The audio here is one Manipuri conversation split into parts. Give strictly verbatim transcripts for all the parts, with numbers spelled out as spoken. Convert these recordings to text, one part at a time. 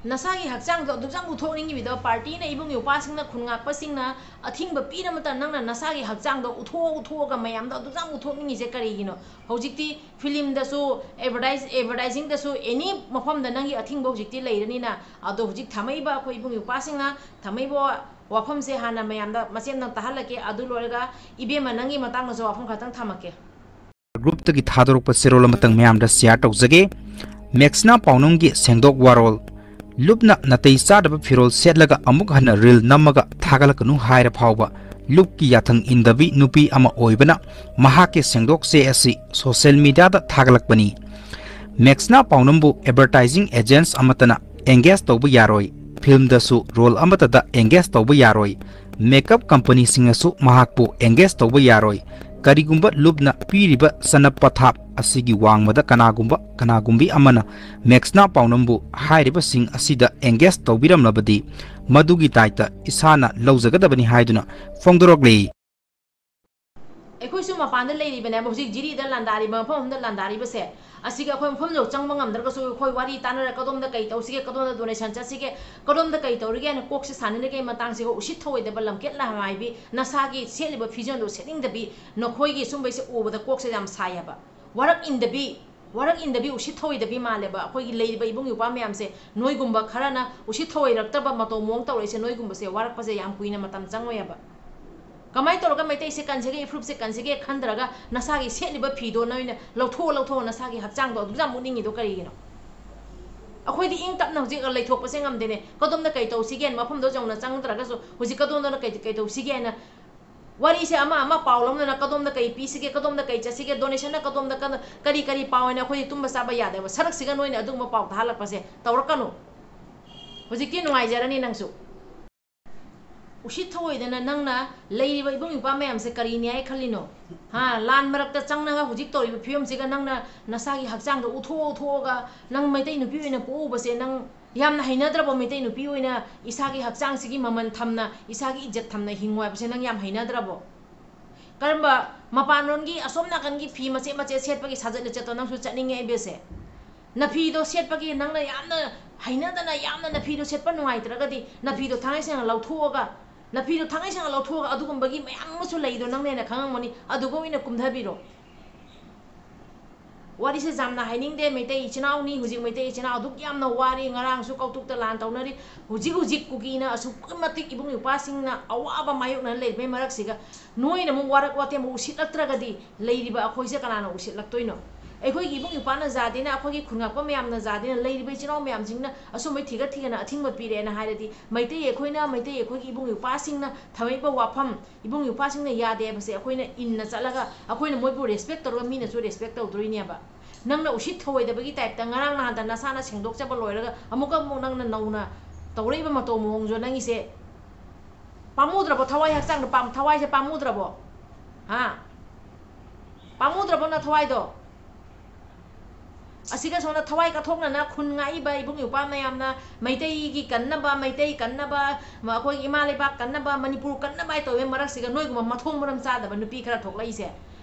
ꯅꯁꯥꯒꯤ ꯍꯛꯆꯥꯡꯗꯣ ꯑꯗꯨꯛ ꯌꯥꯝ ꯎꯠꯊꯣꯛꯅꯤꯡꯉꯤꯕꯗꯣ, ꯄꯥꯔꯇꯤꯅ, ꯏꯕꯨꯡ ꯏꯄ꯭ꯋꯥꯁꯤꯡꯅ, ꯈꯨꯟ ꯉꯥꯛꯄꯁꯤꯡꯅ ꯑꯊꯤꯡꯕ ꯄꯤꯔ ꯃꯇꯝꯗ ꯅꯪꯅ ꯅꯁꯥꯒꯤ ꯍꯛꯆꯥꯡꯗꯣ ꯎꯠꯊꯣꯛꯑ ꯎꯠꯊꯣꯛꯑꯒ ꯃꯌꯥꯝꯗ ꯑꯗꯨꯛ ꯌꯥꯝ ꯎꯠꯊꯣꯛꯅꯤꯡꯉꯤꯁꯦ ꯀꯔꯤꯒꯤꯅꯣ? ꯍꯧꯖꯤꯛꯇꯤ ꯐꯤꯂꯝꯗꯁꯨ, ꯑꯦꯗꯚꯔꯇꯥꯏꯁ ꯑꯦꯗꯚꯔꯇꯥꯏꯖꯤꯡꯗꯁꯨ, ꯑꯦꯅꯤ ꯃꯐꯝꯗ ꯅꯪꯒꯤ ꯑꯊꯤꯡꯕ ꯍꯧꯖꯤꯛꯇꯤ ꯂꯩꯔꯅꯤꯅ꯫ ꯑꯗꯣ ꯍꯧꯖꯤꯛ ꯊꯝꯃꯛꯏꯕ ꯑꯩꯈꯣꯏ ꯏꯕꯨꯡ ꯏꯄ꯭ꯋꯥꯁꯤꯡꯅ ꯊꯝꯃꯛꯏꯕ ꯋꯥꯐꯝꯁꯦ ꯍꯥꯟꯅ ꯃꯌꯥꯝꯗ ꯃꯆꯦꯝꯗꯪ ꯇꯥꯍꯜꯂꯛꯀꯦ꯫ ꯑꯗꯨ ꯂꯣꯏꯔꯒ ꯏꯕꯦꯝꯃ ꯅꯪꯒꯤ ꯃꯇꯥꯡꯗꯁꯨ ꯋꯥꯐꯝ ꯈꯛꯇꯪ ꯊꯝꯃꯛꯀꯦ꯫ ꯒ꯭ꯔꯨꯞꯇꯒꯤ ꯊꯥꯗꯣꯔꯛꯄ ꯆꯦꯔꯣꯜ ꯑꯃꯇꯪ ꯃꯌꯥꯝꯗ ꯁꯤꯌꯥꯔ ꯇꯧꯖꯒꯦ꯫ ꯃꯦꯛꯁꯅꯥ ꯄꯥꯎꯅꯝꯒꯤ ꯁꯦꯡꯗꯣꯛ ꯋꯥꯔꯣꯜ꯫ ꯂꯨꯞꯅ ꯅꯥꯇꯩ ꯆꯥꯗꯕ ꯐꯤꯔꯣꯜ ꯁꯦꯠꯂꯒ ꯑꯃꯨꯛ ꯍꯟꯅ ꯔꯤꯜ ꯅꯝꯃꯒ ꯊꯥꯒꯠꯂꯛꯀꯅꯨ ꯍꯥꯏꯔ ꯐꯥꯎꯕ ꯂꯨꯞꯀꯤ ꯌꯥꯊꯪ ꯏꯟꯗꯕꯤ ꯅꯨꯄꯤ ꯑꯃ ꯑꯣꯏꯕꯅ ꯃꯍꯥꯛꯀꯤ ꯁꯦꯡꯗꯣꯛ ꯆꯦ ꯑꯁꯤ ꯁꯣꯁꯤꯌꯦꯜ ꯃꯤꯗꯤꯌꯥꯗ ꯊꯥꯒꯠꯂꯛꯄꯅꯤ꯫ ꯃꯦꯛꯁꯅꯥ ꯄꯥꯎꯅꯝꯕꯨ ꯑꯦꯗꯚꯔꯇꯥꯏꯖꯤꯡ ꯑꯦꯖꯦꯟꯁ ꯑꯃꯠꯇꯅ ꯑꯦꯡꯒꯦꯖ ꯇꯧꯕ ꯌꯥꯔꯣꯏ, ꯐꯤꯜꯝꯗꯁꯨ ꯔꯣꯜ ꯑꯃꯠꯇꯗ ꯑꯦꯡꯒꯦꯖ ꯇꯧꯕ ꯌꯥꯔꯣꯏ, ꯃꯦꯀꯞ ꯀꯝꯄꯅꯤꯁꯤꯡꯅꯁꯨ ꯃꯍꯥꯛꯄꯨ ꯑꯦꯡꯒꯦꯖ ꯇꯧꯕ ꯌꯥꯔꯣꯏ꯫ ꯀꯔꯤꯒꯨꯝꯕ ꯂꯨꯞꯅ ꯄꯤꯔꯤꯕ ꯆꯠꯅ ꯄꯊꯥꯞ ꯑꯁꯤꯒꯤ ꯋꯥꯡꯃꯗ ꯀꯅꯥꯒꯨꯝꯕ ꯀꯅꯥꯒꯨꯝꯕꯤ ꯑꯃꯅ ꯃꯦꯛꯁꯅꯥ ꯄꯥꯎꯅꯝꯕꯨ ꯍꯥꯏꯔꯤꯕꯁꯤꯡ ꯑꯁꯤꯗ ꯑꯦꯡꯒꯦꯖ ꯇꯧꯕꯤꯔꯝꯂꯕꯗꯤ ꯃꯗꯨꯒꯤ ꯗꯥꯏꯇ ꯏꯁꯥꯅ ꯂꯧꯖꯒꯗꯕꯅꯤ ꯍꯥꯏꯗꯨꯅ ꯐꯣꯡꯗꯣꯔꯛꯂꯤ꯫ ꯑꯩꯈꯣꯏꯁꯨ ꯃꯄꯥꯟꯗ ꯂꯩꯔꯤꯕꯅꯦꯕ, ꯍꯧꯖꯤꯛ ꯖꯤꯔꯤꯗ ꯂꯥꯟꯗꯥꯔꯤꯕ, ꯃꯐꯝ ꯑꯃꯗ ꯂꯥꯟꯗꯥꯔꯤꯕꯁꯦ, ꯑꯁꯤꯒꯤ ꯑꯩꯈꯣꯏ ꯃꯐꯝꯗ ꯆꯪꯕ ꯉꯝꯗ꯭ꯔꯒꯁꯨ ꯑꯩꯈꯣꯏ ꯋꯥꯔꯤ ꯇꯥꯟꯅꯔ ꯀꯗꯣꯝꯗ ꯀꯩ ꯇꯧꯁꯤꯒꯦ, ꯀꯗꯣꯝꯗ ꯗꯣꯅꯦꯁꯟ ꯆꯠꯁꯤꯒꯦ, ꯀꯗꯣꯝꯗ ꯀꯩ ꯇꯧꯔꯤꯒꯦ ꯍꯥꯏꯅ ꯀꯣꯛꯁꯦ ꯁꯥꯟꯅꯔꯤꯉꯩ ꯃꯇꯥꯡꯁꯤꯒ ꯎꯁꯤꯠ ꯊꯧꯑꯣꯏꯗꯕ ꯂꯝꯀꯦꯠ ꯂꯝꯍꯥꯏꯕꯤ, ꯅꯁꯥꯒꯤ ꯁꯦꯠꯂꯤꯕ ꯐꯤꯖꯣꯜꯗꯣ ꯁꯦꯠꯅꯤꯡꯗꯕꯤ, ꯅꯈꯣꯏꯒꯤ ꯁꯨꯝꯕꯩꯁꯦ ꯎꯕꯗ ꯀꯣꯛꯁꯦ ꯌꯥꯝ ꯁꯥꯏ ꯍꯥꯏꯕ꯫ ꯋꯥꯔꯛ ꯏꯟꯗꯕꯤ, ꯋꯥꯔꯛ ꯏꯟꯗꯕꯤ, ꯎꯁꯤꯠ ꯊꯧꯑꯣꯏꯗꯕꯤ ꯃꯥꯜꯂꯦꯕ꯫ ꯑꯩꯈꯣꯏꯒꯤ ꯂꯩꯔꯤꯕ ꯏꯕꯨꯡ ꯏꯄ꯭ꯋꯥ ꯃꯌꯥꯝꯁꯦ ꯅꯣꯏꯒꯨꯝꯕ ꯈꯔꯅ ꯎꯁꯤꯠ ꯊꯧꯑꯣꯏꯔꯛꯇꯕ ꯃꯇꯧ ꯃꯑꯣꯡ ꯇꯧꯔꯛꯏꯁꯦ, ꯅꯣꯏꯒꯨꯝꯕꯁꯦ ꯋꯥꯔꯛꯄꯁꯦ ꯌꯥꯝ ꯀꯨꯏꯅ ꯃꯇꯝ ꯆꯪꯉꯣꯏ ꯍꯥꯏꯕ꯫ ꯀꯃꯥꯏꯅ ꯇꯧꯔꯒ ꯃꯩꯇꯩꯁꯦ ꯀꯟꯁꯤꯒꯦ, ꯏꯐꯨꯔꯨꯞꯁꯦ ꯀꯟꯁꯤꯒꯦ ꯈꯟꯗ꯭ꯔꯒ ꯅꯁꯥꯒꯤ ꯁꯦꯠꯂꯤꯕ ꯐꯤꯗꯣ ꯅꯣꯏꯅ ꯂꯧꯊꯣꯛꯑ ꯂꯧꯊꯣꯛꯑ ꯅꯁꯥꯒꯤ ꯍꯛꯆꯥꯡꯗꯣ ꯑꯗꯨꯛ ꯌꯥꯝ ꯎꯠꯅꯤꯡꯉꯤꯗꯣ ꯀꯔꯤꯒꯤꯅꯣ? ꯑꯩꯈꯣꯏꯗꯤ ꯏꯪ ꯇꯞꯅ ꯍꯧꯖꯤꯛ ꯂꯩꯊꯣꯛꯄꯁꯦ ꯉꯝꯗꯦꯅꯦ꯫ ꯀꯗꯣꯝꯗ ꯀꯩ ꯇꯧꯁꯤꯒꯦꯅ ꯃꯐꯝꯗꯣ ꯌꯧꯅ ꯆꯪꯗ꯭ꯔꯒꯁꯨ ꯍꯧꯖꯤꯛ ꯀꯗꯣꯝꯗꯅ ꯀꯩ, ꯀꯩ ꯇꯧꯁꯤꯒꯦꯅ ꯋꯥꯔꯤꯁꯦ ꯑꯃ ꯑꯃ ꯄꯥꯎ ꯂꯧꯅꯅ ꯀꯗꯣꯝꯗ ꯀꯩ ꯄꯤꯁꯤꯒꯦ, ꯀꯗꯣꯝꯗ ꯀꯩ ꯆꯠꯁꯤꯒꯦ, ꯗꯣꯅꯦꯁꯟꯅ ꯀꯗꯣꯝꯗ ꯀꯟꯅ ꯀꯔꯤ ꯀꯔꯤ ꯄꯥꯎ ꯍꯥꯏꯅ ꯑꯩꯈꯣꯏꯗꯤ ꯇꯨꯝꯕ ꯆꯥꯕ ꯌꯥꯗꯦꯕ꯫ ꯁꯔꯛꯁꯤꯒ ꯅꯣꯏꯅ ꯑꯗꯨꯒꯨꯝꯕ ꯄꯥꯎ ꯇꯥꯍꯜꯂꯛꯄꯁꯦ ꯇꯧꯔꯛꯀꯅꯨ꯫ ꯍꯧꯖꯤꯛꯇꯤ ꯅꯨꯡꯉꯥꯏꯖꯔꯅꯤ ꯅꯪꯁꯨ꯫ ꯎꯁꯤꯠ ꯊꯧꯑꯣꯏꯗꯅ ꯅꯪꯅ ꯂꯩꯔꯤꯕ ꯏꯕꯨꯡ ꯏꯄ꯭ꯋꯥ ꯃꯌꯥꯝꯁꯦ ꯀꯔꯤꯅꯤ ꯍꯥꯏ ꯈꯜꯂꯤꯅꯣ? ꯍꯥ, ꯂꯥꯟ ꯃꯔꯛꯇ ꯆꯪꯅꯒ ꯍꯧꯖꯤꯛ ꯇꯧꯔꯤꯕ ꯐꯤꯕꯝꯁꯤꯒ ꯅꯪꯅ ꯅꯁꯥꯒꯤ ꯍꯛꯆꯥꯡꯗ ꯎꯠꯊꯣꯛ ꯎꯠꯊꯣꯛꯑꯒ ꯅꯪ ꯃꯩꯇꯩ ꯅꯨꯄꯤ ꯑꯣꯏꯅ ꯄꯣꯛꯎꯕꯁꯦ ꯅꯪ ꯌꯥꯝꯅ ꯍꯩꯅꯗ꯭ꯔꯕꯣ? ꯃꯩꯇꯩ ꯅꯨꯄꯤ ꯑꯣꯏꯅ ꯏꯁꯥꯒꯤ ꯍꯛꯆꯥꯡꯁꯤꯒꯤ ꯃꯃꯜ ꯊꯝꯅ, ꯏꯁꯥꯒꯤ ꯏꯖꯠ ꯊꯝꯅ ꯍꯤꯡꯉꯨ ꯍꯥꯏꯕꯁꯦ ꯅꯪ ꯌꯥꯝ ꯍꯩꯅꯗ꯭ꯔꯕꯣ? ꯀꯔꯝꯕ ꯃꯄꯥꯟꯂꯣꯝꯒꯤ ꯑꯁꯣꯝ ꯅꯥꯀꯟꯒꯤ ꯐꯤ ꯃꯆꯦꯠ ꯃꯆꯦꯠ ꯁꯦꯠꯄꯒꯤ ꯁꯥꯖꯠ ꯂꯤꯆꯠꯇꯣ ꯅꯪꯁꯨ ꯆꯠꯅꯤꯡꯉꯦ ꯍꯥꯏꯕꯁꯦ? ꯅꯐꯤꯗꯣ ꯁꯦꯠꯄꯒꯤ ꯅꯪꯅ ꯌꯥꯝꯅ ꯍꯩꯅꯗꯅ, ꯌꯥꯝꯅ ꯅꯐꯤꯗꯣ ꯁꯦꯠꯄ ꯅꯨꯡꯉꯥꯏꯇ꯭ꯔꯒꯗꯤ, ꯅꯐꯤꯗꯣ ꯊꯥꯡꯉꯩ ꯁꯦꯡꯅ ꯂꯧꯊꯣꯛꯑꯒ, ꯅꯐꯤꯗꯣ ꯊꯥꯡꯉꯩ ꯁꯦꯡꯅ ꯂꯧꯊꯣꯛꯑꯒ, ꯑꯗꯨꯒꯨꯝꯕꯒꯤ ꯃꯌꯥꯝ ꯑꯃꯁꯨ ꯂꯩꯗꯣ ꯅꯪꯅ ꯍꯦꯟꯅ ꯈꯪꯉꯝꯒꯅꯤ, ꯑꯗꯨꯒ ꯑꯣꯏꯅ ꯀꯨꯝꯊꯕꯤꯔꯣ꯫ ꯋꯥꯔꯤꯁꯦ ꯌꯥꯝꯅ ꯍꯥꯏꯅꯤꯡꯗꯦ꯫ ꯃꯩꯇꯩ ꯏꯆꯤꯟ ꯏꯅꯥꯎꯅꯤ, ꯍꯧꯖꯤꯛ ꯃꯩꯇꯩ ꯏꯆꯤꯟ ꯏꯅꯥꯎ ꯑꯗꯨꯛ ꯌꯥꯝꯅ ꯋꯥꯔꯤ, ꯉꯔꯥꯡꯁꯨ ꯀꯧꯇꯨꯛꯇ ꯂꯥꯟ ꯇꯧꯅꯔꯤ, ꯍꯧꯖꯤꯛ ꯍꯧꯖꯤꯛ ꯀꯨꯀꯤꯅ ꯑꯁꯨꯛꯀꯤ ꯃꯇꯤꯛ ꯏꯕꯨꯡ ꯏꯄ꯭ꯋꯥꯁꯤꯡꯅ ꯑꯋꯥꯕ ꯃꯥꯌꯣꯛꯅ ꯂꯩꯔꯤꯕꯩ ꯃꯔꯛꯁꯤꯒ, ꯅꯣꯏꯅ ꯑꯃꯨꯛ ꯋꯥꯔꯛ ꯋꯥꯇꯦꯝ ꯑꯃꯨꯛ ꯎꯁꯤꯠꯂꯛꯇ꯭ꯔꯒꯗꯤ, ꯂꯩꯔꯤꯕ ꯑꯩꯈꯣꯏꯁꯦ ꯀꯅꯥꯅ ꯎꯁꯤꯠꯂꯛꯇꯣꯏꯅꯣ? ꯑꯩꯈꯣꯏꯒꯤ ꯏꯕꯨꯡ ꯏꯄ꯭ꯋꯥꯅ ꯌꯥꯗꯦꯅ, ꯑꯩꯈꯣꯏꯒꯤ ꯈꯨꯟꯉꯥꯛꯄ ꯃꯌꯥꯝꯅ ꯌꯥꯗꯦꯅ, ꯂꯩꯔꯤꯕ ꯏꯆꯤꯟ ꯏꯅꯥꯎ ꯃꯌꯥꯝꯁꯤꯡꯅ ꯑꯁꯨꯝꯕꯩ ꯊꯤꯒꯠ ꯊꯤꯒꯠꯅ ꯑꯊꯤꯡꯕ ꯄꯤꯔꯦꯅ ꯍꯥꯏꯔꯗꯤ, ꯃꯩꯇꯩ ꯑꯩꯈꯣꯏꯅ, ꯃꯩꯇꯩ ꯑꯩꯈꯣꯏꯒꯤ ꯏꯕꯨꯡ ꯏꯄ꯭ꯋꯥꯁꯤꯡꯅ ꯊꯝꯃꯛꯏꯕ ꯋꯥꯐꯝ, ꯏꯕꯨꯡ ꯏꯄ꯭ꯋꯥꯁꯤꯡꯅ ꯌꯥꯗꯦ ꯍꯥꯏꯕꯁꯦ ꯑꯩꯈꯣꯏꯅ ꯏꯟꯅ ꯆꯠꯂꯒ, ꯑꯩꯈꯣꯏꯅ ꯃꯣꯏꯕꯨ ꯔꯦꯁꯄꯦꯛ ꯇꯧꯔꯒ, ꯃꯤꯅꯁꯨ ꯔꯦꯁꯄꯦꯛ ꯇꯧꯗꯣꯔꯤꯅꯦꯕ꯫ ꯅꯪꯅ ꯎꯁꯤꯠ ꯊꯧꯑꯣꯏꯗꯕꯒꯤ ꯇꯥꯏꯞꯇ, ꯉꯔꯥꯡ ꯅꯍꯥꯟꯇ ꯅꯁꯥꯅ ꯁꯦꯡꯗꯣꯛꯆꯕ ꯂꯣꯏꯔꯒ ꯑꯃꯨꯛꯀ ꯑꯃꯨꯛ ꯅꯪꯅ ꯅꯧꯅ ꯇꯧꯔꯛꯏꯕ ꯃꯇꯧ ꯃꯑꯣꯡꯁꯨ ꯅꯪꯒꯤꯁꯦ, ꯄꯥꯝꯃꯨꯗ꯭ꯔꯕꯣ? ꯊꯋꯥꯏ ꯍꯛꯆꯥꯡꯗ ꯄꯥꯝ-, ꯊꯋꯥꯏꯁꯦ ꯄꯥꯝꯃꯨꯗ꯭ꯔꯕꯣ? ꯍꯥ? ꯄꯥꯝꯃꯨꯗ꯭ꯔꯕꯣ ꯅꯊꯋꯥꯏꯗꯣ? ꯑꯁꯤꯒ ꯁꯣꯝꯗ ꯊꯋꯥꯏ ꯀꯠꯊꯣꯛꯅꯅ ꯈꯨꯟ ꯉꯥꯛꯏꯕ ꯏꯕꯨꯡ ꯏꯄ꯭ꯋꯥ ꯃꯌꯥꯝꯅ, ꯃꯩꯇꯩꯒꯤ ꯀꯟꯅꯕ, ꯃꯩꯇꯩ ꯀꯟꯅꯕ, ꯃ-, ꯑꯩꯈꯣꯏꯒꯤ ꯏꯃꯥ ꯂꯩꯕꯥꯛ ꯀꯟꯅꯕ, ꯃꯅꯤꯄꯨꯔ ꯀꯟꯅꯕ ꯍꯥꯏ ꯇꯧꯋꯦ, ꯃꯔꯛꯁꯤꯒ ꯅꯣꯏꯒꯨꯝꯕ ꯃꯊꯣꯡ ꯃꯔꯝ ꯆꯥꯗꯕ ꯅꯨꯄꯤ ꯈꯔ ꯊꯣꯛꯂꯛꯏꯁꯦ꯫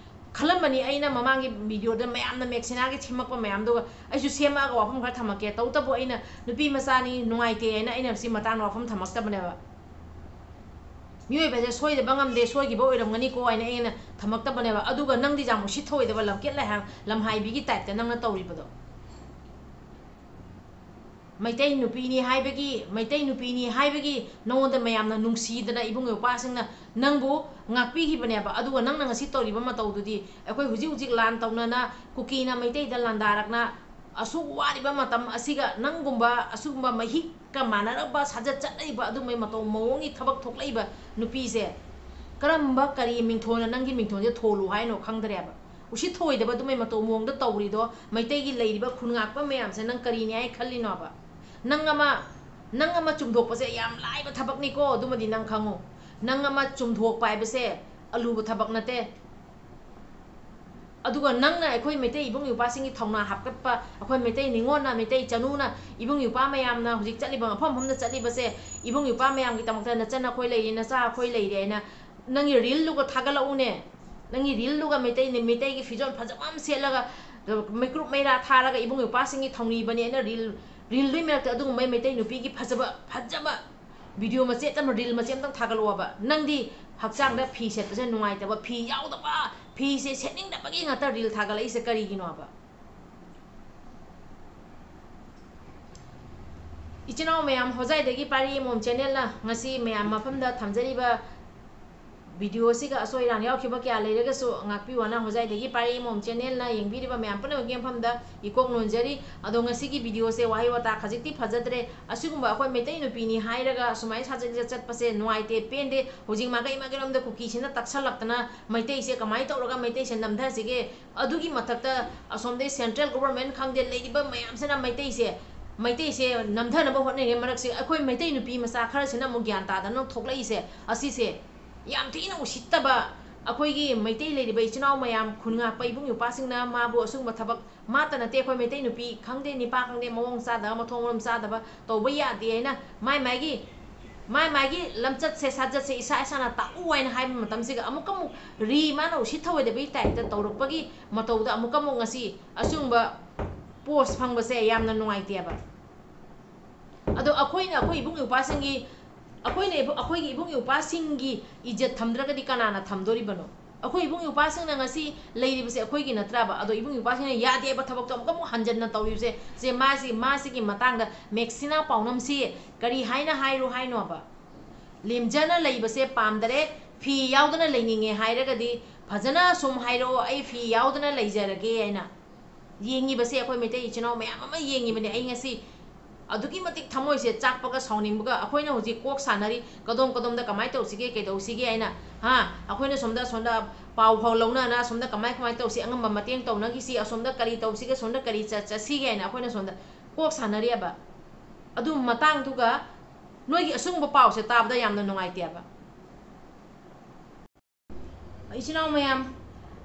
ꯈꯜꯂꯝꯕꯅꯤ ꯑꯩꯅ ꯃꯃꯥꯡꯒꯤ ꯚꯤꯗꯤꯑꯣꯗ ꯃꯌꯥꯝꯅ ꯃꯦꯛꯁꯤꯅꯥꯒꯤ ꯁꯦꯝꯃꯛꯄ ꯃꯌꯥꯝꯗꯨꯒ ꯑꯩꯁꯨ ꯁꯦꯝꯃꯛꯑꯒ ꯋꯥꯐꯝ ꯈꯔ ꯊꯝꯃꯛꯀꯦ꯫ ꯇꯧꯕꯇꯕꯨ ꯑꯩꯅ ꯅꯨꯄꯤ ꯃꯆꯥꯅꯤ, ꯅꯨꯡꯉꯥꯏꯇꯦ ꯍꯥꯏꯅ ꯑꯩꯅ ꯁꯤ ꯃꯇꯥꯡꯗ ꯋꯥꯐꯝ ꯊꯝꯃꯛꯇꯕꯅꯦꯕ꯫ ꯃꯤꯑꯣꯏꯕꯁꯦ ꯁꯣꯏꯗꯕ ꯉꯝꯗꯦ, ꯁꯣꯏꯈꯤꯕ ꯑꯣꯏꯔꯝꯒꯅꯤꯀꯣ ꯍꯥꯏꯅ ꯑꯩꯅ ꯊꯝꯃꯛꯇꯕꯅꯦꯕ꯫ ꯑꯗꯨꯒ ꯅꯪꯗꯤ ꯌꯥꯝ ꯎꯁꯤꯠ ꯊꯧꯑꯣꯏꯗꯕ ꯂꯝꯀꯦꯠ ꯂꯩꯍꯥꯡ ꯂꯝꯍꯥꯏꯕꯤꯒꯤ ꯇꯥꯏꯞꯇ ꯅꯪꯅ ꯇꯧꯔꯤꯕꯗꯣ꯫ ꯃꯩꯇꯩ ꯅꯨꯄꯤꯅꯤ ꯍꯥꯏꯕꯒꯤ, ꯃꯩꯇꯩ ꯅꯨꯄꯤꯅꯤ ꯍꯥꯏꯕꯒꯤ ꯅꯉꯣꯟꯗ ꯃꯌꯥꯝꯅ ꯅꯨꯡꯁꯤꯗꯅ ꯏꯕꯨꯡ ꯏꯄ꯭ꯋꯥꯁꯤꯡꯅ ꯅꯪꯕꯨ ꯉꯥꯛꯄꯤꯈꯤꯕꯅꯦꯕ꯫ ꯑꯗꯨꯒ ꯅꯪꯅ ꯉꯁꯤ ꯇꯧꯔꯤꯕ ꯃꯇꯧꯗꯨꯗꯤ, ꯑꯩꯈꯣꯏ ꯍꯧꯖꯤꯛ ꯍꯧꯖꯤꯛ ꯂꯥꯟ ꯇꯧꯅꯅ ꯀꯨꯀꯤꯅ ꯃꯩꯇꯩꯗ ꯂꯥꯟꯗꯥꯔꯛꯅ ꯑꯁꯨꯛ ꯋꯥꯔꯤꯕ ꯃꯇꯝ ꯑꯁꯤꯒ ꯅꯪꯒꯨꯝꯕ ꯑꯁꯨꯒꯨꯝꯕ ꯃꯍꯤꯛꯀ ꯃꯥꯟꯅꯔꯕ ꯁꯥꯖꯠ ꯆꯠꯅꯔꯤꯕ ꯑꯗꯨꯝꯕꯩ ꯃꯇꯧ ꯃꯑꯣꯡꯒꯤ ꯊꯕꯛ ꯊꯣꯛꯂꯛꯏꯕ ꯅꯨꯄꯤꯁꯦ, ꯀꯔꯝꯕ ꯀꯔꯤ ꯃꯤꯡꯊꯣꯟꯅ ꯅꯪꯒꯤ ꯃꯤꯡꯊꯣꯟꯁꯦ ꯊꯣꯜꯂꯨ ꯍꯥꯏꯅꯣ ꯈꯪꯗ꯭ꯔꯦꯕ꯫ ꯎꯁꯤꯠ ꯊꯧꯑꯣꯏꯗꯕ ꯑꯗꯨꯝꯕꯩ ꯃꯇꯧ ꯃꯑꯣꯡꯗ ꯇꯧꯔꯤꯗꯣ ꯃꯩꯇꯩꯒꯤ ꯂꯩꯔꯤꯕ ꯈꯨꯟꯉꯥꯛꯄ ꯃꯌꯥꯝꯁꯦ ꯅꯪ ꯀꯔꯤꯅꯤ ꯍꯥꯏ ꯈꯜꯂꯤꯅꯣꯕ? ꯅꯪ ꯑꯃ, ꯅꯪ ꯑꯃ ꯆꯨꯝꯊꯣꯛꯄꯁꯦ ꯌꯥꯝ ꯂꯥꯏꯕ ꯊꯕꯛꯅꯤꯀꯣ, ꯑꯗꯨꯃꯗꯤ ꯅꯪ ꯈꯪꯉꯨ꯫ ꯅꯪ ꯑꯃ ꯆꯨꯝꯊꯣꯛꯄ ꯍꯥꯏꯕꯁꯦ ꯑꯂꯨꯕ ꯊꯕꯛ ꯅꯠꯇꯦ꯫ ꯑꯗꯨꯒ ꯅꯪꯅ ꯑꯩꯈꯣꯏ ꯃꯩꯇꯩ ꯏꯕꯨꯡ ꯏꯄ꯭ꯋꯥꯁꯤꯡꯒꯤ ꯊꯧꯅꯥ ꯍꯥꯞꯀꯠꯄ, ꯑꯩꯈꯣꯏ ꯃꯩꯇꯩ ꯅꯤꯉꯣꯜꯅ, ꯃꯩꯇꯩ ꯆꯅꯨꯅ, ꯏꯕꯨꯡ ꯏꯄ꯭ꯋꯥ ꯃꯌꯥꯝꯅ ꯍꯧꯖꯤꯛ ꯆꯠꯂꯤꯕ ꯃꯐꯝ ꯃꯐꯝꯗ ꯆꯠꯂꯤꯕꯁꯦ, ꯏꯕꯨꯡ ꯏꯄ꯭ꯋꯥ ꯃꯌꯥꯝꯒꯤꯗꯃꯛꯇ ꯅꯆꯟ ꯑꯩꯈꯣꯏ ꯂꯩꯔꯤ, ꯅꯆꯥ ꯑꯩꯈꯣꯏ ꯂꯩꯔꯤ ꯍꯥꯏꯅ ꯅꯪꯒꯤ ꯔꯤꯜꯗꯨꯒ ꯊꯥꯒꯠꯂꯛꯎꯅꯦ꯫ ꯅꯪꯒꯤ ꯔꯤꯜꯗꯨꯒ ꯃꯩꯇꯩ, ꯃꯩꯇꯩꯒꯤ ꯐꯤꯖꯣꯜ ꯐꯖꯕ ꯑꯃ ꯁꯦꯠꯂꯒ ꯃꯩꯀ꯭ꯔꯨꯞ ꯃꯩꯔꯥ ꯊꯥꯔꯒ ꯏꯕꯨꯡ ꯏꯄ꯭ꯋꯥꯁꯤꯡꯒꯤ ꯊꯧꯅꯤꯕꯅꯦꯅ ꯔꯤꯜ, ꯔꯤꯜꯗꯨꯒꯤ ꯃꯔꯛꯇ ꯑꯗꯨꯒꯨꯝꯕ ꯃꯩꯇꯩ ꯅꯨꯄꯤꯒꯤ ꯐꯖꯕ, ꯐꯖꯕ ꯚꯤꯗꯤꯑꯣ ꯃꯆꯦꯠ ꯑꯃ, ꯔꯤꯜ ꯃꯆꯦꯠ ꯑꯃꯇꯪ ꯊꯥꯒꯠꯂꯛꯑꯣꯕ꯫ ꯅꯪꯗꯤ ꯍꯛꯆꯥꯡꯗ ꯐꯤ ꯁꯦꯠꯄꯁꯦ ꯅꯨꯡꯉꯥꯏꯇꯕ, ꯐꯤ ꯌꯥꯎꯗꯕ, ꯐꯤꯁꯦ ꯁꯦꯠꯅꯤꯡꯗꯕꯒꯤ ꯉꯥꯛꯇ ꯔꯤꯜ ꯊꯥꯒꯠꯂꯛꯏꯁꯦ ꯀꯔꯤꯒꯤꯅꯣꯕ? ꯏꯆꯤꯟ ꯏꯅꯥꯎ ꯃꯌꯥꯝ, ꯍꯣꯖꯥꯏꯗꯒꯤ ꯄꯥꯔꯤ ꯑꯃꯣꯝ ꯆꯦꯅꯦꯜꯅ ꯉꯁꯤ ꯃꯌꯥꯝ ꯃꯐꯝꯗ ꯊꯝꯖꯔꯤꯕ ꯚꯤꯗꯤꯑꯣꯁꯤꯒ ꯑꯁꯣꯏ ꯑꯔꯥꯟ ꯌꯥꯎꯈꯤꯕ ꯀꯌꯥ ꯂꯩꯔꯒꯁꯨ ꯉꯥꯛꯄꯤꯌꯣꯅ ꯍꯣꯖꯥꯏꯗꯒꯤ ꯄꯥꯔꯤ ꯑꯃꯣꯝ ꯆꯦꯅꯦꯜꯅ ꯌꯦꯡꯕꯤꯔꯤꯕ ꯃꯌꯥꯝ ꯄꯨꯝꯅꯃꯛꯀꯤ ꯃꯐꯝꯗ ꯏꯀꯣꯛ ꯅꯣꯟꯖꯔꯤ꯫ ꯑꯗꯣ ꯉꯁꯤꯒꯤ ꯚꯤꯗꯤꯑꯣꯁꯦ ꯋꯥꯍꯩ ꯋꯥꯇꯥ ꯈꯖꯤꯛꯇꯤ ꯐꯖꯗ꯭ꯔꯦ꯫ ꯑꯁꯤꯒꯨꯝꯕ ꯑꯩꯈꯣꯏ ꯃꯩꯇꯩ ꯅꯨꯄꯤꯅꯤ ꯍꯥꯏꯔꯒ ꯑꯁꯨꯃꯥꯏꯅ ꯁꯥꯖꯠ ꯂꯤꯆꯠ ꯆꯠꯄꯁꯦ ꯅꯨꯡꯉꯥꯏꯇꯦ, ꯄꯦꯟꯗꯦ꯫ ꯍꯧꯖꯤꯛ ꯃꯥꯏꯀꯩ ꯃꯥꯏꯀꯩꯔꯣꯝꯗ ꯀꯨꯀꯤꯁꯤꯅ ꯇꯛꯁꯜꯂꯛꯇꯅ ꯃꯩꯇꯩꯁꯦ ꯀꯃꯥꯏꯅ ꯇꯧꯔꯒ ꯃꯩꯇꯩꯁꯦ ꯅꯝꯊꯁꯤꯒꯦ? ꯑꯗꯨꯒꯤ ꯃꯊꯛꯇ ꯑꯁꯣꯝꯗꯩ central government ꯈꯪꯗꯦ, ꯂꯩꯔꯤꯕ ꯃꯌꯥꯝꯁꯤꯅ ꯃꯩꯇꯩꯁꯦ, ꯃꯩꯇꯩꯁꯦ ꯅꯝꯊꯅꯕ ꯍꯣꯠꯅꯔꯤꯉꯩ ꯃꯔꯛꯁꯦ ꯑꯩꯈꯣꯏ ꯃꯩꯇꯩ ꯅꯨꯄꯤ ꯃꯆꯥ ꯈꯔꯁꯤꯅ ꯑꯃꯨꯛ ꯒ꯭ꯌꯥꯟ ꯇꯥꯗꯅ ꯊꯣꯛꯂꯛꯏꯁꯦ꯫ ꯑꯁꯤꯁꯦ ꯌꯥꯝ ꯊꯤꯅ ꯎꯁꯤꯠꯇꯕ, ꯑꯩꯈꯣꯏꯒꯤ ꯃꯩꯇꯩ ꯂꯩꯔꯤꯕ ꯏꯆꯤꯟ ꯏꯅꯥꯎ ꯃꯌꯥꯝ, ꯈꯨꯟ ꯉꯥꯛꯄ ꯏꯕꯨꯡ ꯏꯄ꯭ꯋꯥꯁꯤꯡꯅ ꯃꯥꯕꯨ ꯑꯁꯤꯒꯨꯝꯕ ꯊꯕꯛ, ꯃꯥꯇ ꯅꯠꯇꯦ, ꯑꯩꯈꯣꯏ ꯃꯩꯇꯩ ꯅꯨꯄꯤ ꯈꯪꯗꯦ, ꯅꯤꯄꯥ ꯈꯪꯗꯦ, ꯃꯑꯣꯡ ꯆꯥꯗꯕ, ꯃꯊꯣꯡ ꯃꯔꯝ ꯆꯥꯗꯕ ꯇꯧꯕ ꯌꯥꯗꯦ ꯍꯥꯏꯅ ꯃꯥꯏ ꯃꯥꯏꯒꯤ, ꯃꯥꯏ ꯃꯥꯏꯒꯤ ꯂꯝꯆꯠꯁꯦ, ꯁꯥꯖꯠꯁꯦ ꯏꯁꯥ ꯏꯁꯥꯅ ꯇꯥꯛꯎ ꯍꯥꯏꯅ ꯍꯥꯏꯕ ꯃꯇꯝꯁꯤꯒ ꯑꯃꯨꯛꯀ ꯑꯃꯨꯛ ꯔꯤ ꯃꯥꯅ ꯎꯁꯤꯠ ꯊꯧꯑꯣꯏꯗꯕꯒꯤ type ꯇ ꯇꯧꯔꯛꯄꯒꯤ ꯃꯇꯧꯗ ꯑꯃꯨꯛꯀ ꯑꯃꯨꯛ ꯉꯁꯤ ꯑꯁꯤꯒꯨꯝꯕ post ꯐꯪꯕꯁꯦ ꯌꯥꯝꯅ ꯅꯨꯡꯉꯥꯏꯇꯦꯕ꯫ ꯑꯗꯣ ꯑꯩꯈꯣꯏꯅ ꯑꯩꯈꯣꯏ ꯏꯕꯨꯡ ꯏꯄ꯭ꯋꯥꯁꯤꯡꯒꯤ, ꯑꯩꯈꯣꯏꯅ ꯏꯕꯨ-, ꯑꯩꯈꯣꯏꯒꯤ ꯏꯕꯨꯡ ꯏꯄ꯭ꯋꯥꯁꯤꯡꯒꯤ ꯏꯖꯠ ꯊꯝꯗ꯭ꯔꯒꯗꯤ ꯀꯅꯥꯅ ꯊꯝꯗꯣꯔꯤꯕꯅꯣ? ꯑꯩꯈꯣꯏ ꯏꯕꯨꯡ ꯏꯄ꯭ꯋꯥꯁꯤꯡꯅ ꯉꯁꯤ ꯂꯩꯔꯤꯕꯁꯦ ꯑꯩꯈꯣꯏꯒꯤ ꯅꯠꯇ꯭ꯔꯕ? ꯑꯗꯣ ꯏꯕꯨꯡ ꯏꯄ꯭ꯋꯥꯁꯤꯡꯅ ꯌꯥꯗꯦ ꯍꯥꯏꯕ ꯊꯕꯛꯇꯣ ꯑꯃꯨꯛꯀ ꯑꯃꯨꯛ ꯍꯟꯖꯟꯅ ꯇꯧꯔꯤꯕꯁꯦ, ꯁꯦ ꯃꯥꯁꯤ, ꯃꯥꯁꯤꯒꯤ ꯃꯇꯥꯡꯗ ꯃꯦꯛꯁꯤꯅꯥ ꯄꯥꯎꯅꯝꯁꯤ ꯀꯔꯤ ꯍꯥꯏꯅ ꯍꯥꯏꯔꯣ ꯍꯥꯏꯅꯣꯕ? ꯂꯦꯝꯖꯅ ꯂꯩꯕꯁꯦ ꯄꯥꯝꯗꯔꯦ, ꯐꯤ ꯌꯥꯎꯗꯅ ꯂꯩꯅꯤꯡꯉꯦ ꯍꯥꯏꯔꯒꯗꯤ ꯐꯖꯅ ꯁꯨꯝ ꯍꯥꯏꯔꯛꯑꯣ, "ꯑꯩ ꯐꯤ ꯌꯥꯎꯗꯅ ꯂꯩꯖꯔꯒꯦ" ꯍꯥꯏꯅ꯫ ꯌꯦꯡꯉꯤꯕꯁꯦ ꯑꯩꯈꯣꯏ ꯃꯩꯇꯩ ꯏꯆꯤꯟ ꯏꯅꯥꯎ ꯃꯌꯥꯝ ꯑꯃ ꯌꯦꯡꯉꯤꯕꯅꯦ꯫ ꯑꯩ ꯉꯁꯤ ꯑꯗꯨꯛꯀꯤ ꯃꯇꯤꯛ ꯊꯃꯣꯏꯁꯦ ꯆꯥꯛꯄꯒ ꯁꯥꯎꯅꯤꯡꯕꯒ, ꯑꯩꯈꯣꯏꯅ ꯍꯧꯖꯤꯛ ꯀꯣꯛ ꯁꯥꯟꯅꯔꯤ, ꯀꯗꯣꯝ ꯀꯗꯣꯝꯗ ꯀꯃꯥꯏꯅ ꯇꯧꯁꯤꯒꯦ, ꯀꯩꯗꯧꯁꯤꯒꯦ ꯍꯥꯏꯅ, ꯍꯥ? ꯑꯩꯈꯣꯏꯅ ꯁꯣꯝꯗ, ꯁꯣꯝꯗ ꯄꯥꯎ ꯐꯥꯎ ꯂꯧꯅꯅ, ꯁꯣꯝꯗ ꯀꯃꯥꯏ, ꯀꯃꯥꯏꯅ ꯇꯧꯁꯤ, ꯑꯉꯝꯕ ꯃꯇꯦꯡ ꯇꯧꯅꯈꯤꯁꯤ, ꯑꯁꯣꯝꯗ ꯀꯔꯤ ꯇꯧꯁꯤꯒꯦ, ꯁꯣꯝꯗ ꯀꯔꯤ ꯆꯠ-, ꯆꯠꯁꯤꯒꯦ ꯍꯥꯏꯅ ꯑꯩꯈꯣꯏꯅ ꯁꯣꯝꯗ ꯀꯣꯛ ꯁꯥꯟꯅꯔꯤꯑꯕ꯫ ꯑꯗꯨ ꯃꯇꯥꯡꯗꯨꯒ ꯅꯣꯏꯒꯤ ꯑꯁꯤꯒꯨꯝꯕ ꯄꯥꯎꯁꯦ ꯇꯥꯕꯗ ꯌꯥꯝꯅ ꯅꯨꯡꯉꯥꯏꯇꯦꯕ꯫ ꯏꯆꯤꯟ ꯏꯅꯥꯎ ꯃꯌꯥꯝ,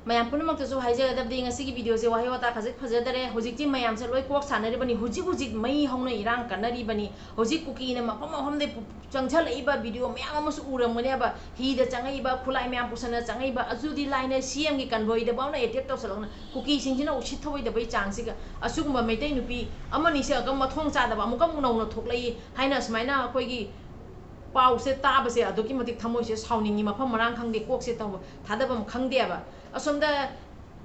ꯃꯌꯥꯝ ꯄꯨꯝꯅꯃꯛꯇꯁꯨ ꯍꯥꯏꯖꯒꯗꯕꯗꯤ, ꯉꯁꯤꯒꯤ video ꯁꯦ ꯋꯥꯍꯩ ꯋꯥꯇꯥ ꯈꯖꯤꯛ ꯐꯖꯗꯔꯦ꯫ ꯍꯧꯖꯤꯛꯇꯤ ꯃꯌꯥꯝꯁꯦ ꯂꯣꯏ ꯀꯣꯛ ꯁꯥꯟꯅꯔꯤꯕꯅꯤ꯫ ꯍꯧꯖꯤꯛ ꯍꯧꯖꯤꯛ ꯃꯩ ꯍꯧꯅ ꯏꯔꯥꯡ ꯀꯟꯅꯔꯤꯕꯅꯤ꯫ ꯍꯧꯖꯤꯛ ꯀꯨꯀꯤꯅ ꯃꯐꯝ ꯃꯐꯝꯗꯒꯤ ꯄꯨ-, ꯆꯪꯁꯜꯂꯛꯏꯕ video ꯃꯌꯥꯝ ꯑꯃꯁꯨ ꯎꯔꯝꯒꯅꯦꯕ꯫ ꯍꯤꯗ ꯆꯪꯉꯛꯏꯕ, ꯈꯨꯠꯂꯥꯏ ꯃꯌꯥꯝ ꯄꯨꯁꯟꯅ ꯆꯪꯉꯛꯏꯕ, ꯑꯗꯨꯗꯤ ꯂꯥꯏꯅ ꯁꯤ ꯑꯦꯝꯒꯤ convoy ꯗ ꯐꯥꯎꯅ attack ꯇꯧꯁꯜꯂꯛꯅ ꯀꯨꯀꯤꯁꯤꯡꯁꯤꯅ ꯎꯁꯤꯠ ꯊꯧꯑꯣꯏꯗꯕꯒꯤ ꯆꯥꯡꯁꯤꯒ꯫ ꯑꯁꯤꯒꯨꯝꯕ ꯃꯩꯇꯩ ꯅꯨꯄꯤ ꯑꯃꯅꯤꯁꯦ ꯑꯗꯨꯝ ꯃꯊꯣꯡ ꯆꯥꯗꯕ ꯑꯃꯨꯛꯀ ꯑꯃꯨꯛ ꯅꯧꯅ ꯊꯣꯛꯂꯛꯏ ꯍꯥꯏꯅ ꯁꯨꯃꯥꯏꯅ ꯑꯩꯈꯣꯏꯒꯤ ꯄꯥꯎꯁꯦ ꯇꯥꯕꯁꯦ ꯑꯗꯨꯛꯀꯤ ꯃꯇꯤꯛ ꯊꯃꯣꯏꯁꯦ ꯁꯥꯎꯅꯤꯡꯉꯤ, ꯃꯐꯝ ꯃꯔꯥꯡ ꯈꯪꯗꯦ, ꯀꯣꯛꯁꯦ ꯇꯧꯕ ꯊꯥꯗꯐꯝ ꯈꯪꯗꯦꯕ꯫ ꯑꯁꯣꯝꯗ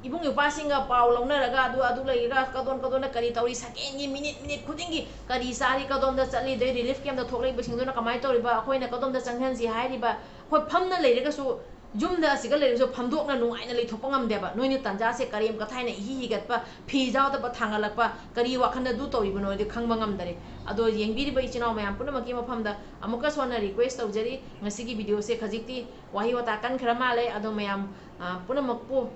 ꯏꯕꯨꯡ ꯏꯄ꯭ꯋꯥꯁꯤꯡꯒ ꯄꯥꯎ ꯂꯧꯅꯔꯒ ꯑꯗꯨ, ꯑꯗꯨ ꯂꯩꯔꯒ ꯀꯗꯣꯟ ꯀꯗꯣꯟꯅ ꯀꯔꯤ ꯇꯧꯔꯤ, second ꯒꯤ, minute, minute ꯈꯨꯗꯤꯡꯒꯤ ꯀꯔꯤ ꯆꯥꯔꯤ, ꯀꯗꯣꯝꯗ ꯆꯠꯂꯤ, ꯑꯗꯩ relief camp ꯇ ꯊꯣꯛꯂꯛꯏꯕꯁꯤꯡꯗꯨꯅ ꯀꯃꯥꯏꯅ ꯇꯧꯔꯤꯕ, ꯑꯩꯈꯣꯏꯅ ꯀꯗꯣꯝꯗ ꯆꯪꯍꯟꯁꯤ ꯍꯥꯏꯔꯤꯕ, ꯑꯩꯈꯣꯏ ꯐꯝꯅ ꯂꯩꯔꯒꯁꯨ, ꯌꯨꯝꯗ ꯑꯁꯤꯒ ꯂꯩꯔꯁꯨ ꯐꯝꯗꯣꯛꯅ ꯅꯨꯡꯉꯥꯏꯅ ꯂꯩꯊꯣꯛꯄ ꯉꯝꯗꯦꯕ꯫ ꯅꯣꯏꯅ ꯇꯟꯖꯥꯁꯦ ꯀꯔꯦꯝ ꯀꯊꯥꯏꯅ ꯏꯍꯤ ꯍꯤꯒꯠꯄ, ꯐꯤ ꯌꯥꯎꯗꯕ ꯊꯥꯡꯒꯠꯂꯛꯄ, ꯀꯔꯤ ꯋꯥꯈꯜꯗ ꯑꯗꯨ ꯇꯧꯔꯤꯕꯅꯣꯗꯤ ꯈꯪꯕ ꯉꯝꯗꯔꯦ꯫ ꯑꯗꯣ ꯌꯦꯡꯕꯤꯔꯤꯕ ꯏꯆꯤꯟ ꯏꯅꯥꯎ ꯃꯌꯥꯝ ꯄꯨꯝꯅꯃꯛꯀꯤ ꯃꯐꯝꯗ ꯑꯃꯨꯛꯀꯁꯨ ꯍꯟꯅ request ꯇꯧꯖꯔꯤ, ꯉꯁꯤꯒꯤ video ꯁꯦ ꯈꯖꯤꯛꯇꯤ ꯋꯥꯍꯩ ꯋꯥꯇꯥ ꯀꯟꯈ꯭ꯔ ꯃꯥꯜꯂꯦ꯫ ꯑꯗꯣ ꯃꯌꯥꯝ, ꯑ, ꯄꯨꯝꯅꯃꯛꯄꯨ,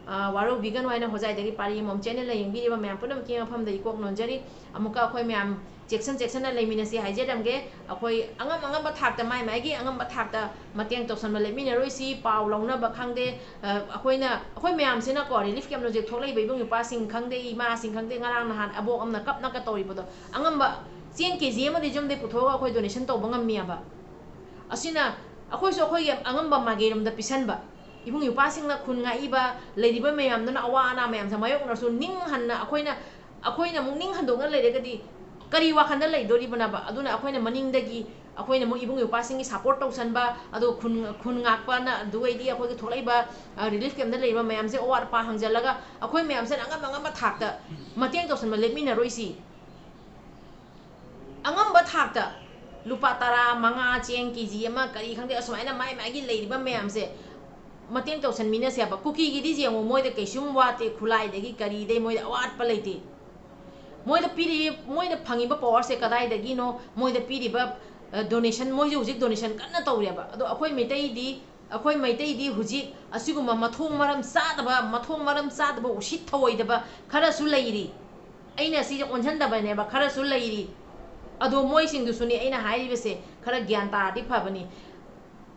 ꯑ, ꯋꯥꯔꯧꯕꯤꯒꯅꯨ ꯍꯥꯏꯅ ꯍꯣꯖꯥꯏꯗꯒꯤ ꯄꯥꯔꯤ ꯑꯃꯃꯝ channel ꯌꯦꯡꯕꯤꯔꯤꯕ ꯃꯌꯥꯝ ꯄꯨꯝꯅꯃꯛꯀꯤ ꯃꯐꯝꯗ ꯏꯀꯣꯛ ꯅꯣꯟꯖꯔꯤ꯫ ꯑꯃꯨꯛꯀ ꯑꯩꯈꯣꯏ ꯃꯌꯥꯝ ꯆꯦꯛꯁꯤꯟ ꯆꯦꯛꯁꯤꯟꯅ ꯂꯩꯃꯤꯟꯅꯁꯤ ꯍꯥꯏꯖꯔꯝꯒꯦ꯫ ꯑꯩꯈꯣꯏ ꯑꯉꯝ ꯑꯉꯝꯕ ꯊꯥꯛꯇ, ꯃꯥꯏ ꯃꯥꯏꯒꯤ ꯑꯉꯝꯕ ꯊꯥꯛꯇ ꯃꯇꯦꯡ ꯇꯧꯁꯟꯕ ꯂꯦꯞꯃꯤꯟꯅꯔꯣꯏꯁꯤ꯫ ꯄꯥꯎ ꯂꯧꯅꯕ ꯈꯪꯗꯦ, ꯑ, ꯑꯩꯈꯣꯏꯅ, ꯑꯩꯈꯣꯏ ꯃꯌꯥꯝꯁꯤꯅꯀꯣ, relief camp ꯍꯧꯖꯤꯛ ꯊꯣꯛꯂꯛꯏꯕ ꯏꯕꯨꯡ ꯏꯄ꯭ꯋꯥꯁꯤꯡ ꯈꯪꯗꯦ, ꯏꯃꯥꯁꯤꯡ ꯈꯪꯗꯦ, ꯉꯔꯥꯡ ꯅꯍꯥꯟ ꯑꯕꯣꯛ ꯑꯃꯅ ꯀꯞꯅꯒ ꯇꯧꯔꯤꯕꯗꯣ, ꯑꯉꯝꯕ ꯆꯦꯡ KG ꯑꯃꯗꯤ ꯌꯨꯝꯗꯩ ꯄꯨꯊꯣꯛꯑꯒ ꯑꯩꯈꯣꯏ donation ꯇꯧꯕ ꯉꯝꯃꯤꯑꯕ꯫ ꯑꯁꯤꯅ ꯑꯩꯈꯣꯏꯁꯨ ꯑꯩꯈꯣꯏꯒꯤ ꯑꯉꯝꯕ ꯃꯥꯏꯀꯩꯔꯣꯝꯗ ꯄꯤꯁꯟꯕ꯫ ꯏꯕꯨꯡ ꯏꯄ꯭ꯋꯥꯁꯤꯡꯅ ꯈꯨꯟ ꯉꯥꯛꯏꯕ ꯂꯩꯔꯤꯕ ꯃꯌꯥꯝꯗꯨꯅ ꯑꯋꯥ ꯑꯅꯥ ꯃꯌꯥꯝꯁꯦ ꯃꯥꯌꯣꯛꯅꯔꯁꯨ ꯅꯤꯡ ꯍꯟꯅ ꯑꯩꯈꯣꯏꯅ, ꯑꯩꯈꯣꯏꯅ ꯑꯃꯨꯛ ꯅꯤꯡ ꯍꯟꯗꯣꯛꯅ ꯂꯩꯔꯒꯗꯤ ꯀꯔꯤ ꯋꯥꯈꯜꯗ ꯂꯩꯗꯣꯔꯤꯕꯅꯣꯕ? ꯑꯗꯨꯅ ꯑꯩꯈꯣꯏꯅ ꯃꯅꯤꯡꯗꯒꯤ ꯑꯩꯈꯣꯏꯅ ꯑꯃꯨꯛ ꯏꯕꯨꯡ ꯏꯄ꯭ꯋꯥꯁꯤꯡꯒꯤ support ꯇꯧꯁꯟꯕ, ꯑꯗꯨꯒ ꯈꯨꯟ, ꯈꯨꯟ ꯉꯥꯛꯄꯅ, ꯑꯗꯨꯒꯩꯗꯤ ꯑꯩꯈꯣꯏꯒꯤ ꯊꯣꯛꯂꯛꯏꯕ, ꯑ, relief camp ꯇ ꯂꯩꯔꯤꯕ ꯃꯌꯥꯝꯁꯦ ꯑꯋꯥꯠ ꯑꯄꯥ ꯍꯪꯖꯜꯂꯒ ꯑꯩꯈꯣꯏ ꯃꯌꯥꯝꯁꯤꯅ ꯑꯉꯝ ꯑꯉꯝꯕ ꯊꯥꯛꯇ ꯃꯇꯦꯡ ꯇꯧꯁꯟꯕ ꯂꯦꯞꯃꯤꯟꯅꯔꯣꯏꯁꯤ꯫ ꯑꯉꯝꯕ ꯊꯥꯛꯇ ꯂꯨꯄꯥ ꯇꯔꯥ, ꯃꯉꯥ, ꯆꯦꯡ KG ꯑꯃ, ꯀꯔꯤ ꯈꯪꯗꯦ, ꯑꯁꯨꯃꯥꯏꯅ ꯃꯥꯏ ꯃꯥꯏꯒꯤ ꯂꯩꯔꯤꯕ ꯃꯌꯥꯝꯁꯦ ꯃꯇꯦꯡ ꯇꯧꯁꯟꯃꯤꯟꯅꯁꯦꯕ꯫ ꯀꯨꯀꯤꯒꯤꯗꯤ ꯌꯦꯡꯉꯣ, ꯃꯣꯏꯗ ꯀꯩꯁꯨꯝ ꯋꯥꯠꯇꯦ, ꯈꯨꯠꯂꯥꯏꯗꯒꯤ ꯀꯔꯤꯗꯩ ꯃꯣꯏꯗ ꯑꯋꯥꯠꯄ ꯂꯩꯇꯦ꯫ ꯃꯣꯏꯗ ꯄꯤꯔꯤ, ꯃꯣꯏꯅ ꯐꯪꯉꯤꯕ power ꯁꯦ ꯀꯗꯥꯏꯗꯒꯤꯅꯣ? ꯃꯣꯏꯗ ꯄꯤꯔꯤꯕ, ꯑ, donation, ꯃꯣꯏꯁꯨ ꯍꯧꯖꯤꯛ donation ꯀꯟꯅ ꯇꯧꯔꯦꯕ꯫ ꯑꯗꯣ ꯑꯩꯈꯣꯏ ꯃꯩꯇꯩꯗꯤ, ꯑꯩꯈꯣꯏ ꯃꯩꯇꯩꯗꯤ ꯍꯧꯖꯤꯛ ꯑꯁꯤꯒꯨꯝꯕ ꯃꯊꯣꯡ ꯃꯔꯝ ꯆꯥꯗꯕ, ꯃꯊꯣꯡ ꯃꯔꯝ ꯆꯥꯗꯕ, ꯎꯁꯤꯠ ꯊꯑꯣꯏꯗꯕ ꯈꯔꯁꯨ ꯂꯩꯔꯤ꯫ ꯑꯩꯅ ꯁꯤꯁꯦ ꯑꯣꯟꯁꯤꯟꯗꯕꯅꯦꯕ, ꯈꯔꯁꯨ ꯂꯩꯔꯤ꯫ ꯑꯗꯣ ꯃꯣꯏꯁꯤꯡꯗꯨꯁꯨꯅꯤ ꯑꯩꯅ ꯍꯥꯏꯔꯤꯕꯁꯦ, ꯈꯔ ꯒ꯭ꯌꯥꯟ ꯇꯥꯔꯗꯤ ꯐꯕꯅꯤ꯫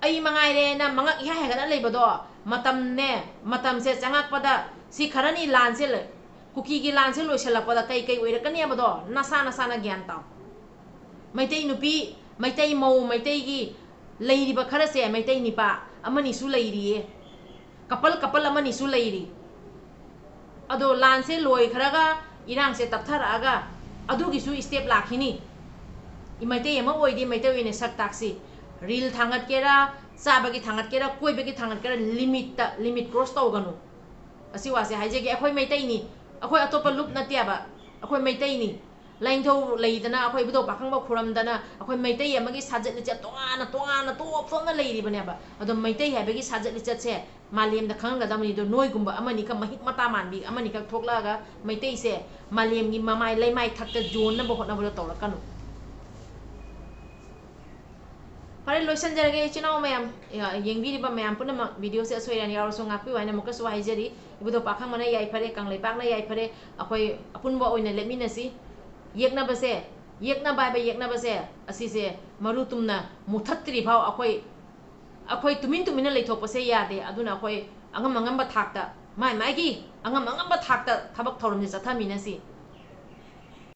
ꯑꯩ ꯃꯉꯥꯏꯔꯦꯅ ꯃꯉꯛ ꯏꯍꯥ ꯍꯦꯟꯒꯠꯂ ꯂꯩꯕꯗꯣ, ꯃꯇꯝꯅꯦ, ꯃꯇꯝꯁꯦ ꯆꯪꯉꯛꯄꯗ ꯁꯤ ꯈꯔꯅꯤ ꯂꯥꯟꯁꯦ ꯂ-, ꯀꯨꯀꯤꯒꯤ ꯂꯥꯟꯁꯦ ꯂꯣꯏꯁꯤꯜꯂꯛꯄꯗ ꯀꯩ ꯀꯩ ꯑꯣꯏꯔꯛꯀꯅꯤ ꯍꯥꯏꯕꯗꯣ ꯅꯁꯥ ꯅꯁꯥꯅ ꯒ꯭ꯌꯥꯟ ꯇꯥꯎ꯫ ꯃꯩꯇꯩ ꯅꯨꯄꯤ, ꯃꯩꯇꯩ ꯃꯧ, ꯃꯩꯇꯩꯒꯤ ꯂꯩꯔꯤꯕ ꯈꯔꯁꯦ, ꯃꯩꯇꯩ ꯅꯤꯄꯥ ꯑꯃꯅꯤꯁꯨ ꯂꯩꯔꯤꯌꯦ, ꯀꯄꯜ ꯀꯄꯜ ꯑꯃꯅꯤꯁꯨ ꯂꯩꯔꯤ꯫ ꯑꯗꯣ ꯂꯥꯟꯁꯦ ꯂꯣꯏꯈ꯭ꯔꯒ, ꯏꯔꯥꯡꯁꯦ ꯇꯞꯊꯔꯛꯑꯒ ꯑꯗꯨꯒꯤꯁꯨ step ꯂꯥꯛꯈꯤꯅꯤ꯫ ꯃꯩꯇꯩ ꯑꯃ ꯑꯣꯏꯗꯤ ꯃꯩꯇꯩ ꯑꯣꯏꯅ ꯁꯛ ꯇꯥꯛꯁꯤ꯫ Reel ꯊꯥꯡꯒꯠꯀꯦꯔꯥ, ꯆꯥꯕꯒꯤ ꯊꯥꯡꯒꯠꯀꯦꯔꯥ, ꯀꯣꯏꯕꯒꯤ ꯊꯥꯡꯒꯠꯀꯦꯔꯥ, ꯂꯤꯃꯤꯠꯇ, limit cross ꯇꯧꯒꯅꯨ꯫ ꯑꯁꯤ ꯋꯥꯁꯦ ꯍꯥꯏꯖꯒꯦ꯫ ꯑꯩꯈꯣꯏ ꯃꯩꯇꯩꯅꯤ, ꯑꯩꯈꯣꯏ ꯑꯇꯣꯞꯄ ꯂꯨꯞ ꯅꯠꯇꯦꯕ, ꯑꯩꯈꯣꯏ ꯃꯩꯇꯩꯅꯤ꯫ ꯂꯥꯏꯅꯤꯡꯊꯧ ꯂꯩꯗꯅ, ꯑꯩꯈꯣꯏ ꯏꯕꯨꯙꯧ ꯄꯥꯈꯪꯕ ꯈꯨꯔꯝꯗꯅ, ꯑꯩꯈꯣꯏ ꯃꯩꯇꯩ ꯑꯃꯒꯤ ꯁꯥꯖꯠ ꯂꯤꯆꯠ ꯇꯣꯉꯥꯟꯅ, ꯇꯣꯉꯥꯟꯅ, ꯇꯣꯞ ꯇꯣꯞꯅ ꯂꯩꯔꯤꯕꯅꯦꯕ꯫ ꯑꯗꯣ ꯃꯩꯇꯩ ꯍꯥꯏꯕꯒꯤ ꯁꯥꯖꯠ ꯂꯤꯆꯠꯁꯦ ꯃꯥꯂꯦꯝꯗ ꯈꯪꯍꯟꯒꯗꯕꯅꯤ꯫ ꯑꯗꯣ ꯅꯣꯏꯒꯨꯝꯕ ꯑꯃꯅꯤꯈꯛ, ꯃꯍꯤꯛ ꯃꯇꯥ ꯃꯥꯟꯕꯤ ꯑꯃꯅꯤꯈꯛ ꯊꯣꯛꯂꯛꯑꯒ ꯃꯩꯇꯩꯁꯦ ꯃꯥꯂꯦꯝꯒꯤ ꯃꯃꯥꯏ ꯂꯩꯃꯥꯏ ꯊꯛꯇ ꯌꯣꯟꯅꯕ ꯍꯣꯠꯅꯕꯗꯣ ꯇꯧꯔꯛꯀꯅꯨ꯫ ꯐꯔꯦ, ꯂꯣꯏꯁꯤꯟꯖꯔꯒꯦ ꯏꯆꯤꯟ ꯏꯅꯥꯎ ꯃꯌꯥꯝ, ꯌꯦꯡꯕꯤꯔꯤꯕ ꯃꯌꯥꯝ ꯄꯨꯝꯅꯃꯛ꯫ Video ꯁꯦ ꯑꯁꯣꯏ ꯑꯔꯥꯟ ꯌꯥꯎꯔꯁꯨ ꯉꯥꯛꯄꯤꯌꯨ ꯍꯥꯏꯅ ꯑꯃꯨꯛꯀꯁꯨ ꯍꯥꯏꯖꯔꯤ꯫ ꯏꯕꯨꯙꯧ ꯄꯥꯈꯪꯕꯅ ꯌꯥꯏꯐꯔꯦ, ꯀꯪꯂꯩꯄꯥꯛꯅ ꯌꯥꯏꯐꯔꯦ, ꯑꯩꯈꯣꯏ ꯑꯄꯨꯟꯕ ꯑꯣꯏꯅ ꯂꯦꯞꯃꯤꯟꯅꯁꯤ꯫ ꯌꯦꯛꯅꯕꯁꯦ, ꯌꯦꯛꯅꯕ ꯍꯥꯏꯕ ꯌꯦꯛꯅꯕꯁꯦ, ꯑꯁꯤꯁꯦ ꯃꯔꯨ ꯇꯨꯝꯅ ꯃꯨꯊꯠꯇ꯭ꯔꯤ ꯐꯥꯎ ꯑꯩꯈꯣꯏ, ꯑꯩꯈꯣꯏ ꯇꯨꯃꯤꯟ ꯇꯨꯃꯤꯟꯅ ꯂꯩꯊꯣꯛꯄꯁꯦ ꯌꯥꯗꯦ꯫ ꯑꯗꯨꯅ ꯑꯩꯈꯣꯏ ꯑꯉꯝ ꯑꯉꯝꯕ ꯊꯥꯛꯇ, ꯃꯥꯏ ꯃꯥꯏꯒꯤ ꯑꯉꯝ ꯑꯉꯝꯕ ꯊꯥꯛꯇ ꯊꯕꯛ ꯊꯧꯔꯝꯁꯦ ꯆꯠꯊꯃꯤꯟꯅꯁꯤ꯫